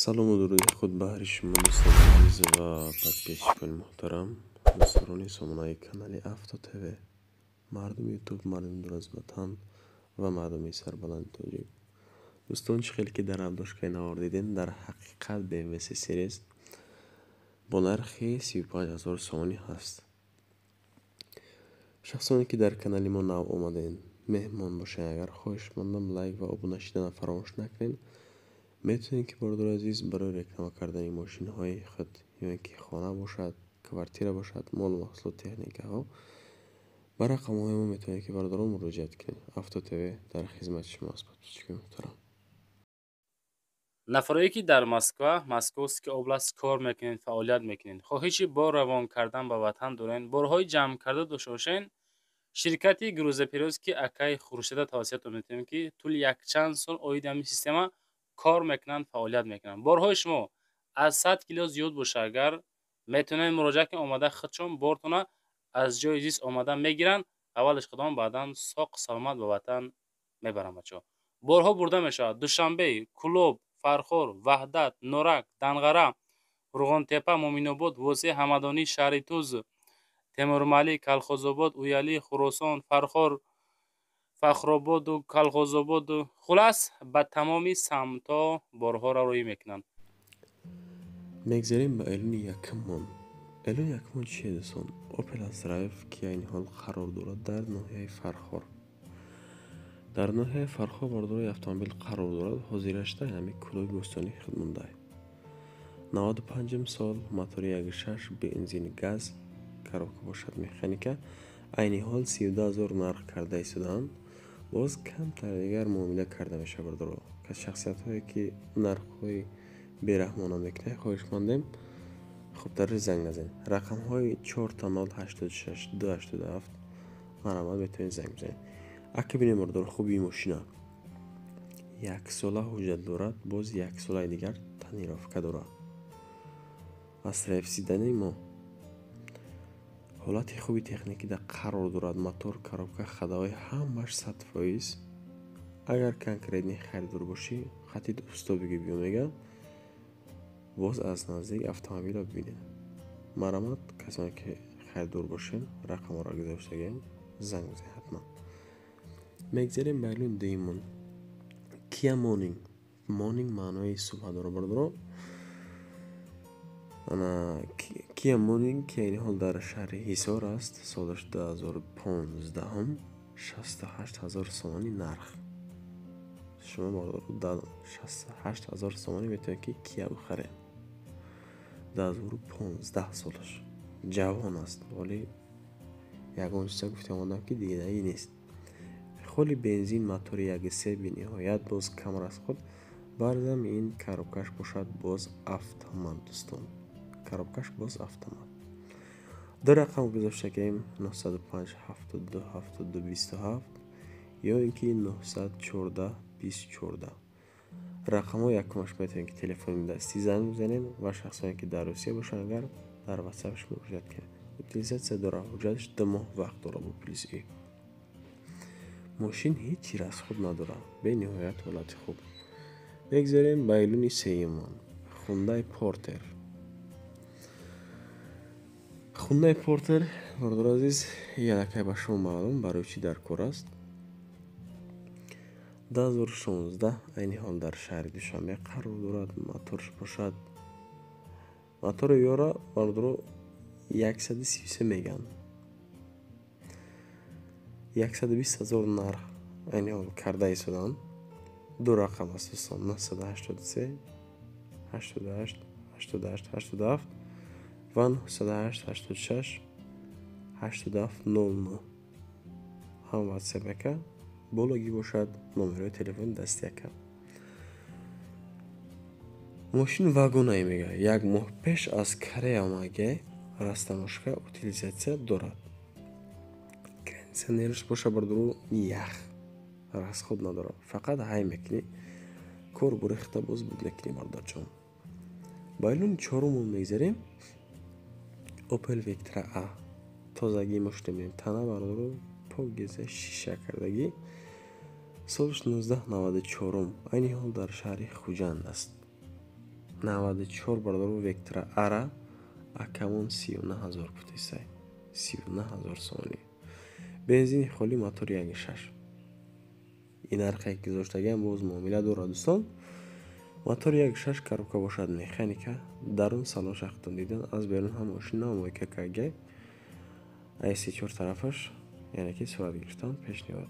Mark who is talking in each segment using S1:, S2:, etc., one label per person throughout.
S1: Салому дуруди худ баҳри шумо, дӯстони азиз ва подписчикони муҳтарам, дӯстдорони сомонаи канали Авто ТВ, мардуми Ютуб, мардуми дур аз ватан ва мардуми сарбаланди тоҷик. Дӯстон, чӣ хеле ки дар обложкаи навор дидем, дар ҳақиқат BMW C Series бо нархи 35 ҳазор сомонӣ ҳаст. Шахсоне ки дар канали мо нав омадед, меҳмон бошед, агар хоҳишмандам, лайк ва обуна шиданро фаромӯш накунед. Метавонед ки, бародари азиз, барои реклама кардани мошинҳои худ ё ин ки хона бошад, квартира бошад, молу маҳсулот, техникаҳо ба рақамҳои мо метавонед ки, бародарон, муроҷиат кунед. Авто ТВ дар хизмати шумо аст, подписчикои муҳтарам.
S2: Нафарое ки дар Москва, Московский область кор мекунед, фаъолият мекунед, хоҳиши бор равон кардан ба ватан доред, борҳои ҷамъкарда дошта бошед, ширкати грузоперевозки акаи Хуршеда тавсиятон метавонем, ки тӯли якчанд сол оиди ҳамин система кор мекунанд, фаъолият мекунанд. Борҳои шумо аз 100 кило зиёд боша агар, метавонед муроҷиат кунед, омада худшон бортона аз ҷои зист омада мегиранд, аввалаш худон, баъдан соқ саломат ба ватан мебаранд. Бачаҳо, борҳо бурда мешавад Душанбе, Кӯлоб, Фархор, Ваҳдат, Норак, Данғара, Қурғонтеппа, Муъминобод, Восеъ, Ҳамадонӣ, Шаҳри Туз, Темурмалик, Калхозобод, Уялӣ, Хуросон, Фархор, Фахрободу Калхозободу, хулас, ба тамоми самтҳо борҳоро роҳӣ мекунанд.
S1: Мегзарем ба эълони якуммон. Эълони якуммон чие, дӯстон? Opel Astra F, ки айни ҳол қарор дорад дар ноҳияи Фархор. Дар ноҳияи Фархор, бародарои, автомобил қарор дорад. Ҳозирашда ҳами клуби бӯстони худ мондай. 95-ум сол, мотори 1.6, бензин, газ, коробка бошад механика. Айни ҳол 32 ҳазор нарх карда истодаанд, боз камтар дигар муомила карда мешавад. Бародаро, шахсиятҳое ки нархҳои бераҳмона мекунед, хоҳишмандем, хубтар занг назанед. Рақамҳои 0000 862 87, марҳамат, метавонед занг бизанед. Ака, бинед, бародаро, хубии мошина: яксола ҳуҷҷат дорад, боз яксолаи дигар тонировка дорад. Астра Ф седани мо ҳолати хуби техникида қарор дорад. Мотор, коробка, ходовой ҳамаш 100%. Агар конкретный харидор бошӣ, хати усто бигӯ, биё, мега, боз аз наздик автомобилро бибинед. Марҳамат, касоне ки харидор бошед, рақамҳоро гузоштагием, занг бизанед ҳатман. Мегзарем ба эълони дуюммон. Kia Morning. Morning маънои субҳа дорад, бародаро. Kia Morning, ки айни ҳол дар шаҳри Ҳисор аст, солаш 2015-ум, 68 ҳазор сомонӣ нарх. Шумо, бародаро, 68 ҳазор сомонӣ метавонед ки Kia бихаред. 2015 солаш, ҷавон аст, вале ягон чиза гуфта омадам ки дидаӣ нест. Холи бензин, мотори 1.3, бениҳоят боз кам расход. Баъдам ин коробкаш бошад боз автомат. Дӯстон, коробкаш боз автомат. Ду рақам гузоштагием: 905 72 72 27 ё ин ки 914 20 14. Рақамҳо якумаш метавонед ки телефони дастӣ занг бизанед ва шахсоне ки дар Русия бошанд агар, дар ватсапш муроҷиат кунед. Утилизация дорад, ҳуҷҷаташ 2 моҳ вақт дорад бо плюс и. Мошин ҳеҷ расход надорад, бениҳоят ҳолати хуб. Мегзарем ба эълони сеюмон. Хундай Портер. Хундай Портер, бародари азиз, аллакай ба шумо маълум барои чӣ дар кор аст. 2016, айни ҳол дар шаҳри Душанбе қарор дорад. Моторш бошад, мотори ёра, бародаро, 133 меган, 120 ҳазор нарх айни ҳол карда истоданд. Ду рақам аст, дӯстон: 983 88 88 87 ва 908 86 87 09. Ҳам ватсап яка, бологӣ бошад номерои телефони дасти яка. Мошин вагонае, мега, як моҳ пеш аз Корея омаге, растаможка, утилизация дорад. Кондиционерш боша, бародаро, ях, расход надорад, фақат ҳай мекунӣ, кор бурехта боз буд мекунӣ, бародарҷон. Ба эълони чорумон мегзарем. Opel Vectra A, тозагии мошина мебинем. Тана, бародаро, покиза, шиша кардагӣ. Соли 1994, айни ҳол дар шаҳри Хуҷанд аст. 94 бародаро Вектра Ара акамон 39 000 гуфтесай. 39 000 сомонӣ. Бензини холӣ, мотори 1.6. Ин нархе ки гузоштагиам боз муомила дорад, дӯстон. Мотори 1.6, коробка бошад механика, дарун салон шахтон дидан, аз берун ҳам мошина мойка кагай. Ай се чор тарафаш, яъне ки сурат гирифтан пешниҳод.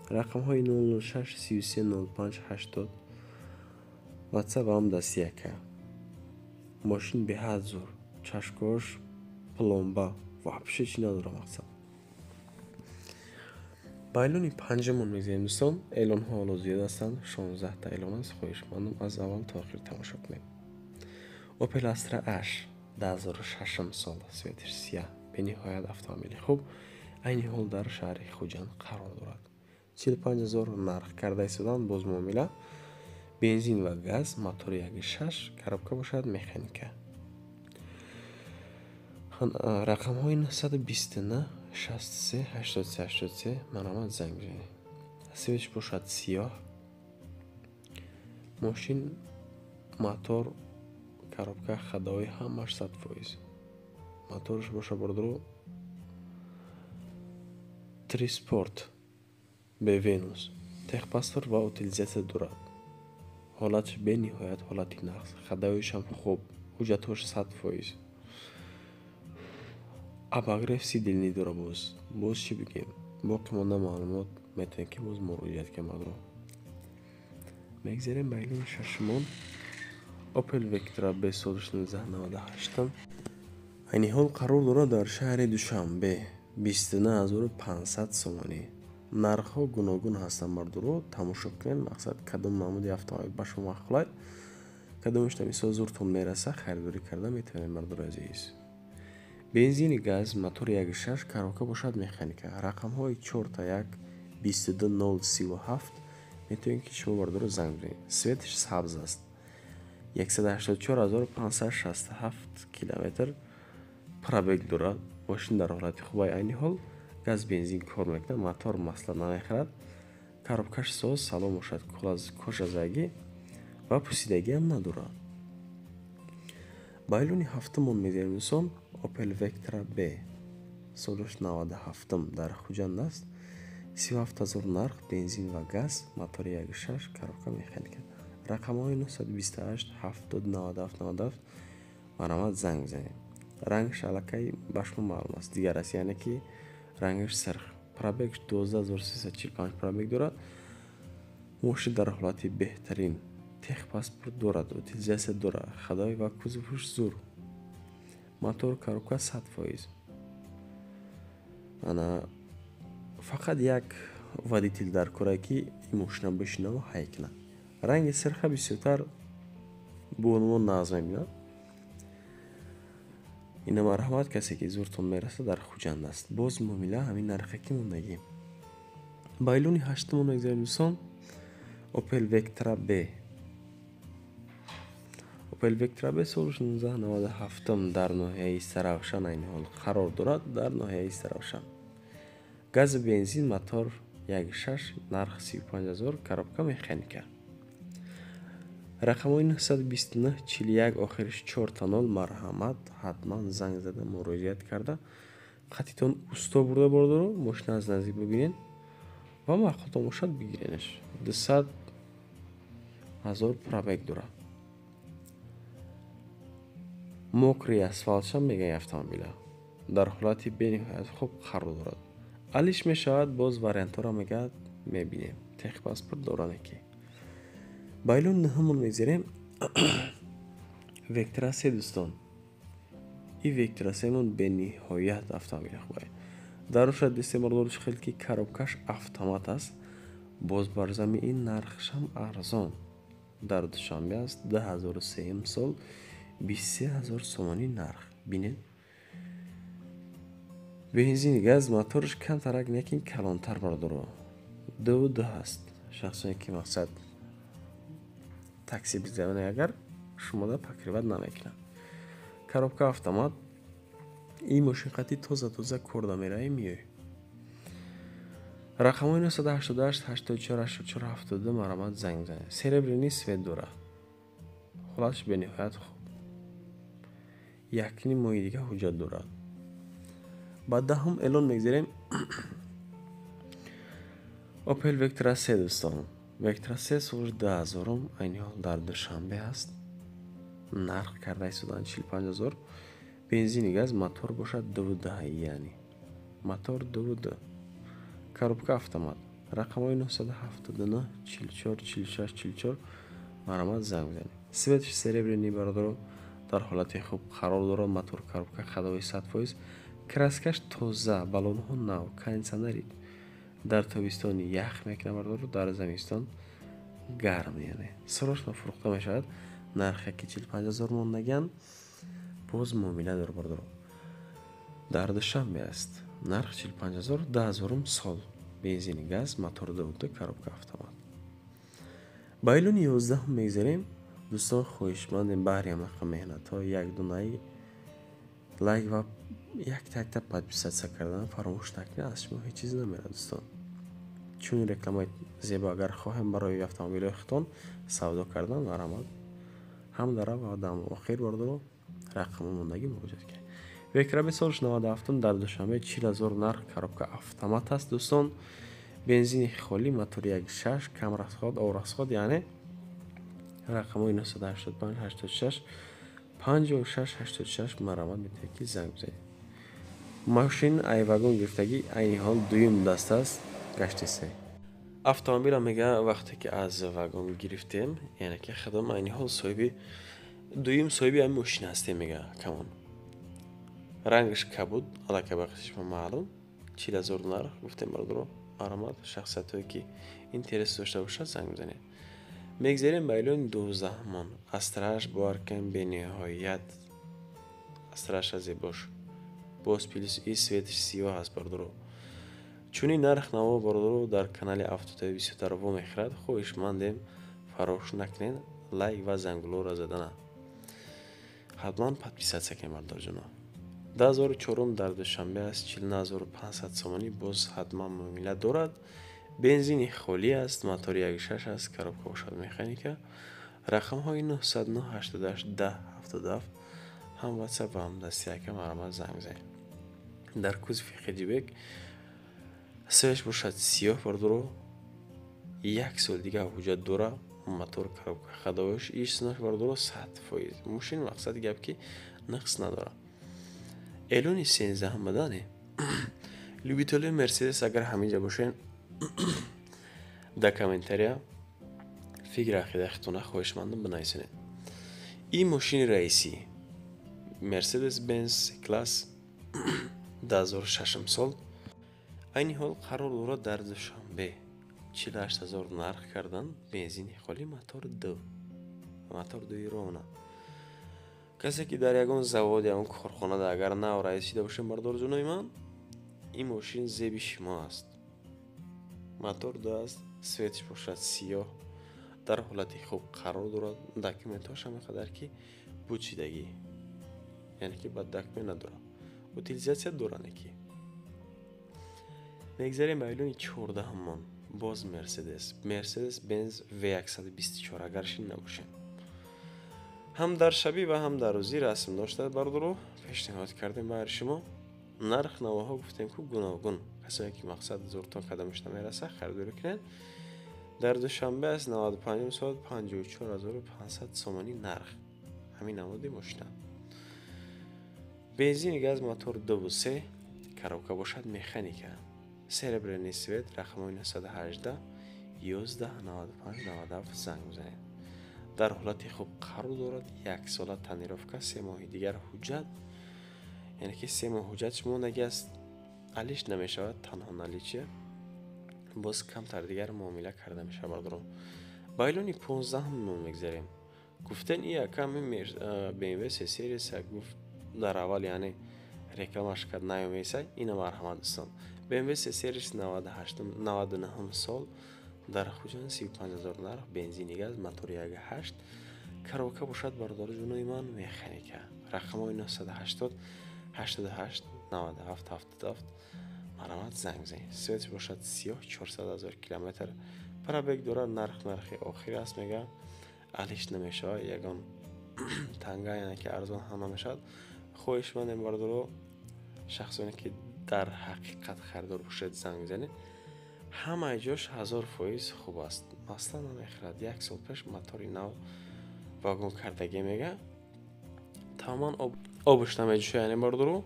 S1: Рақамҳои 006 33 05 80 WhatsApp ҳам дасти яка. Мошин беҳад зур, чашкош пломба, вообще чӣ надора мақсад. Ба эълони панҷумон мегзарем, дӯстон. Эълонҳо ҳоло зиёд ҳастанд, 16 та эълон аст. Хоҳишмандам, аз аввал то охир тамошо кунед. Opel Astra H 2006 сол, цветаш сияҳ, бениҳоят автомобили хуб, айни ҳол дар шаҳри Хуҷанд қарор дорад. 45 000 нарх карда истодан, боз муомила. Бензин ва газ, мотори 1.6, коробка бошад механика. Рақамҳои 929 63 83 83 марҳамат занг бизанед. Цветаш бошад сиёҳ. Мошин, мотор, коробка, ходовой ҳамаш 100%. Мотораш боша бародаро Триспорт бе Венус, техпаспорт ва утилизатсия дорад. Ҳолаташ бениҳоят ҳолати нағз, ходовойшам хуб, ҳуҷҷатҳош 100%. Обогрев сидельный дора боз. Боз чӣ бигем? Боқӣ монда маълумот метавонед ки боз муроҷиат кунед мардро. Мегзарем ба эълони шашумон. Opel Vectra B соли 1998. Айни ҳол қарор дорад дар шаҳри Душанбе 29500 сомонӣ. Нархҳо гуногун ҳастанд, мардуро тамошо кунед, мақсад кадом намуди автомобил ба шумо маъқулай, кадомаш мисол зуртон мераса, харидорӣ карда метавонед, мардури азиз. Бензини газ, мотори 1.6, коробка бошад механика. Рақамҳои 4 1 22 0 37 метавонед ки шумо мардуро занг бизанед. Цветаш сабз аст. 184 567 километр пробег дорад. Мошин дар ҳолати хубай айни ҳол, газ бензин кор мекунад, мотор масла намехӯрад. Коробкаш соз, салон бошад кожазагӣ ва пусидагиам надорад. Ба эълони ҳафтумон мегзарем, дӯстон. Opel Vectra B солаш 97 дар Хуҷанд аст. 37 000 нарх, бензин ва газ, мотори 1.6, коробка механика. Рақамҳои 928 70 97 97 марҳамат занг бизанед. Рангаш аллакай ба шумо маълум аст, дигар аст, яъне ки рангаш сирх. Пробегш 12345 пробег дорад. Мошин дар ҳолати беҳтарин, техпаспорт дорад, утилизатсия дорад, ходовой ва кузоваш зур. Мотор, коробка 100%. Ана фақат як водитель дар кора ки ин мошина бишинаву ҳай кунад. Ранги сирха бисёртар бонувон нағз мебинад. Ина марҳамат, касе ки зуртон мерасад, дар Хуҷанд аст. Боз муомила ҳамин нархе ки мондагӣ. Ба эълони ҳаштумон мегзарем, дӯстон. Opel Vectra B. Opel Vectra B соли 1997 дар ноҳияи Саравшан айни ҳол қарор дорад, дар ноҳияи Саравшан. Гази бензин, мотор 1.6, нарх 35 000, коробка механика. Рақамҳои 929 41 охириш 4 0 марҳамат ҳатман занг зада муроҷиат карда қатитон усто бурда бордоро мошина аз наздик бибинед ва маъқултон бошад бигиренаш. 200 000 пробег дорад. Мокрый асфалтшам мегӯяд автомобила. Дар ҳолати бениҳоят хуб қарор дорад. Алиш мешавад, боз вариантҳоро мегӯяд мебинем. Техпаспорт доране ки. Ба эълони нӯҳумон мегзарем. Vectra C, дӯстон. И Vectra C-мон бениҳоят автомобили хубае. Дарушад дестем мардориш хел ки коробкаш автомат аст. Боз бар зами ин нархшам арзон. Дар Душанбе аст 2003 сол 23 000 сомонӣ нарх. Бинед. Бензини газ, мотораш камтарак, лекин калонтар бардоро. 2.2 ҳаст. Шахсоне ки мақсад такси бизанед, агар шумода покрывать намекунад. Коробка автомат. Ин мошин қати тоза тоза корда меравӣ меоӣ. Рақамҳои 988 84 84 72 марҳамат занг бизанед. Серебряный цвет дорад. Ҳолатш бениҳоят хуб. 1.5 моҳи дига ҳуҷҷат дорад. Ба даҳум эълон мегзарем. Opel Vectra C дӯстон. Vectra C соли 2000 айни ҳол дар Душанбе аст. Нарх карда истодан 45 000. Бензини газ, мотор бошад 2.2, яъне мотор 2.2. Коробка автомат. Рақамҳои 979 44 46 44, марҳамат, занг бизанед. Цветш серебряный, бародаро, дар ҳолати хуб қарор дорад. Мотор, коробка ходовой 100%. Краскаш тоза, баллонҳо нав, кондитсионери дар тобистон ях мекунад, бародаро, дар зимистон гарм, яъне срочно фурӯхта мешавад. Нархе ки 45 000 мондагианд, боз муомила дор, бародаро. Дар Душанбе аст. Нарх 45 000, 2000 сол, бензини газ, мотор 2.2, коробка автомат. Ба эълони 11-ум мегзарем. Дӯстон, хоҳишмандем, баҳри ҳамақа меҳнатҳо як дунаи лайк ва якта подписаться кардан фаромӯш накунед. Аз шумо ҳеҷ чиз намерад, дӯстон. Чун рекламаи зебо агар хоҳем барои автомобилҳои худтон савдо кардан, марҳамат, ҳам дар ава дар охир, бародаро, рақами мондагӣ муроҷиат кунед. Vectra B соли 97 дар Душанбе, 40 000 нарх, коробка автомат аст, дӯстон. Бензини холӣ, мотори 1.6, кам расход, об расход, яъне рақамҳои 985 86 56 86, марҳамат, метавонед ки занг бизанед. Мошин ай вагон гирифтагӣ, айни ҳол дуюм даст аст, гаштисе. Автомобилам, мега, вақте ки аз вагон гирифтем, яъне ки худам айни ҳол соҳиби дуюм, соҳиби ҳамин мошин ҳастем, мега камон. Рангаш кабуд, аллакай ба шумо маълум. 40 000 нарх гуфтем, бародаро, марҳамат, шахсиятҳое ки интерес дошта бошад, занг бизанед. Мегзарем ба эълони 12-мон. Астрааш, бовар кунем, бениҳоят астраша зебош. Боз плюс и цветш сиёҳ аст, бародаро. Чунин нарх наво, бародаро, дар канали Автотв бисёртар вомехӯрад. Хоҳишмандем, фаромӯш накунед лайк ва зангулоро задана. Ҳатман подписаться кунед, бародарҷоно. 2004 дар Душанбе аст, 49 500 сомонӣ, боз ҳатман муомила дорад. Бензини холӣ аст, мотори 1.6 аст, коробка бошад механика. Рақамҳои 909 88 10 77, ҳам WhatsApp ва ҳам дасти яка, марҳамат, занг бизанед. Дар кузови хэтчбек, цветш бошад сиёҳ, бародаро, як сол дига ҳуҷҷат дора. Мотор, коробка ходовош ишнаш, бародаро, 100%. Мошин, мақсади гап, ки нақс надорад. Эълони 13-ум бадане. Любителои Мерседес агар ҳаминҷа бошед, дар комментария фикри ақидаи худтона хоҳишмандам бинависонед. Ин мошини раисӣ Мерседес Бенз класс 2006 сол айни ҳол қарор дорад дар Душанбе, 48 000 нарх кардан, бензини холӣ, мотор ду, мотор дуи ровно. Касе ки дар ягон завод, ягон корхонада агар нав раис шида бошед, бардорҷонои ман, ин мошин зеби шумо аст. Мотор ду аст, цветш бошад сиёҳ, дар ҳолати хуб қарор дорад. Документҳош ҳама қадар ки бучидагӣ, яъне ки ба документ надорад, утилизация доране ки. Мегзарем ба эълони 14-мон. Боз Мерседес, Мерседес Бенз В124, агар шин набошем, ҳам дар шабӣ ва ҳам дар рӯзӣ расм дошта, бародаро, пешниҳод кардем баҳри шумо. Нарх навоҳо гуфтем ку гуногун. Касое ки мақсад зуртон кадомаш намераса, харидорӣ кунед. Дар Душанбе аст, 95 сол, 54 500 сомонӣ нарх ҳамин намуди мошина. Бензини газ, мотор 2.3, коробка бошад механика, серебряный цвет. Рақамҳои 918 11 95 97, занг бизанед. Дар ҳолати хуб қарор дорад, яксола тонировка, 3 моҳи дигар ҳуҷҷат, яъне ки 3 моҳ ҳуҷҷат мондагӣ аст, алиш намешавад, танҳо наличие, боз камтар дигар муомила карда мешавад, бародарон. Ба эълони 15-ум мегзарем. Гуфтен и яками BMW C Series гуфт дар аввал, яъне рекламаш кард, наёмеса ина. Марҳамат, дӯстон, BMW C Series 98, 99 сол, дар Хуҷанд, 35 000 нарх, бензини газ, мотори 1.8, коробка бошад, бародари ҷонои ман, механика. Рақамҳои 980 88 97 77, марҳамат, занг бизанед. Цветш бошад сиёҳ, 400 000 километр пробег дорад. Нарх нархи охир аст, мега, алиш намешавад, ягон Танга, яъне ки арзон ҳам намешавад. Хоҳишмандем, бародаро, шахсоне ки дар ҳақиқат харидор бошед, занг бизанед. Ҳамаи ҷош 1000% хуб аст, масла намехӯрад. Як сол пеш мотори нав вагон кардагӣ мега, тамоман обш намеҷӯша. Яъне, бародаро,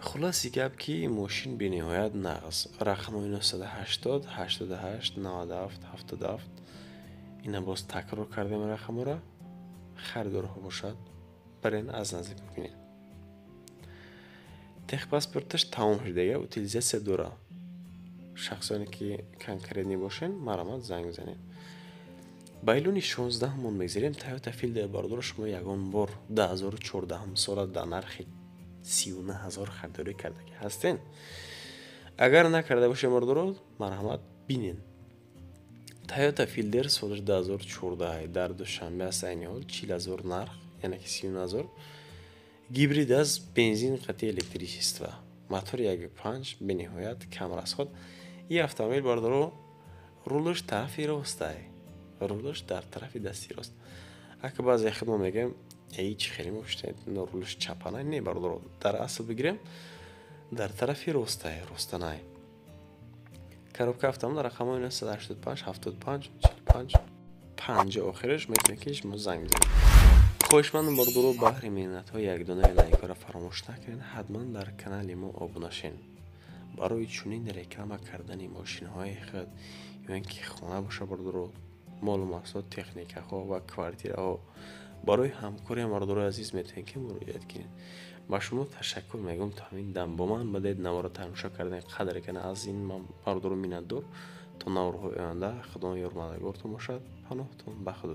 S1: хулоси гап ки мошин бениҳоят нағз. Рақамҳои 980 88 97 77. Ина боз такрор кардем рақамҳоро. Харидорҳо бошад, барен, аз наздик бибинед. Техпаспорташ тамом шудага, утилизация дора. Шахсоне ки конкретный бошен, марҳамат, занг бизанед. Ба июни 16 мон мегзарем. Тойота Филдер, бародаро, шумо ягон бор 2014 сола дар нархи 39 000 харидорӣ кардагӣ ҳастен? Агар накарда бошем, бародаро, марҳамат, бинен. Тойота Филдер соли 2014 дар Душанбе аст. Айни ҳол 40 000 нарх, яъне ки 39 000. Гибрид аст, бензин қати электричество, мотори 1,5, бениҳоят кам расход. Ин автомобил, бародаро, рулаш тарафи ростай, рулаш дар тарафи дасти рост. Ака баъзе худ мо мегӯем: «Эй, чӣ хеле мошина, рулаш чапанай». Не, бародаро, дар асл бигирем, дар тарафи ростай, ростанай. Коробка автомат. Рақамҳои 985 75 45 5 охираш, метавонед ки шумо занг бизанед. Хоҳишмандам, бародаро, баҳри меҳнатҳои якдонаи лайкҳоро фаромӯш накунед, ҳатман дар канали мо обуна шен. Барои чунин реклама кардани мошинҳои худ ё ин ки хона боша, бародаро, молу маҳсулот, техникаҳо ва квартираҳо, барои ҳамкориам, бародарои азиз, метавонед ки муроҷиат кунед. Ба шумо ташаккур мегӯям, то ҳамин дам бо ман будед, наворо тамошо кардем. Қадре кана аз ин ман, бародаро, миннатдор. То наворҳои оянда, Худо ёрмадагортон бошад, паноҳтон ба Худо.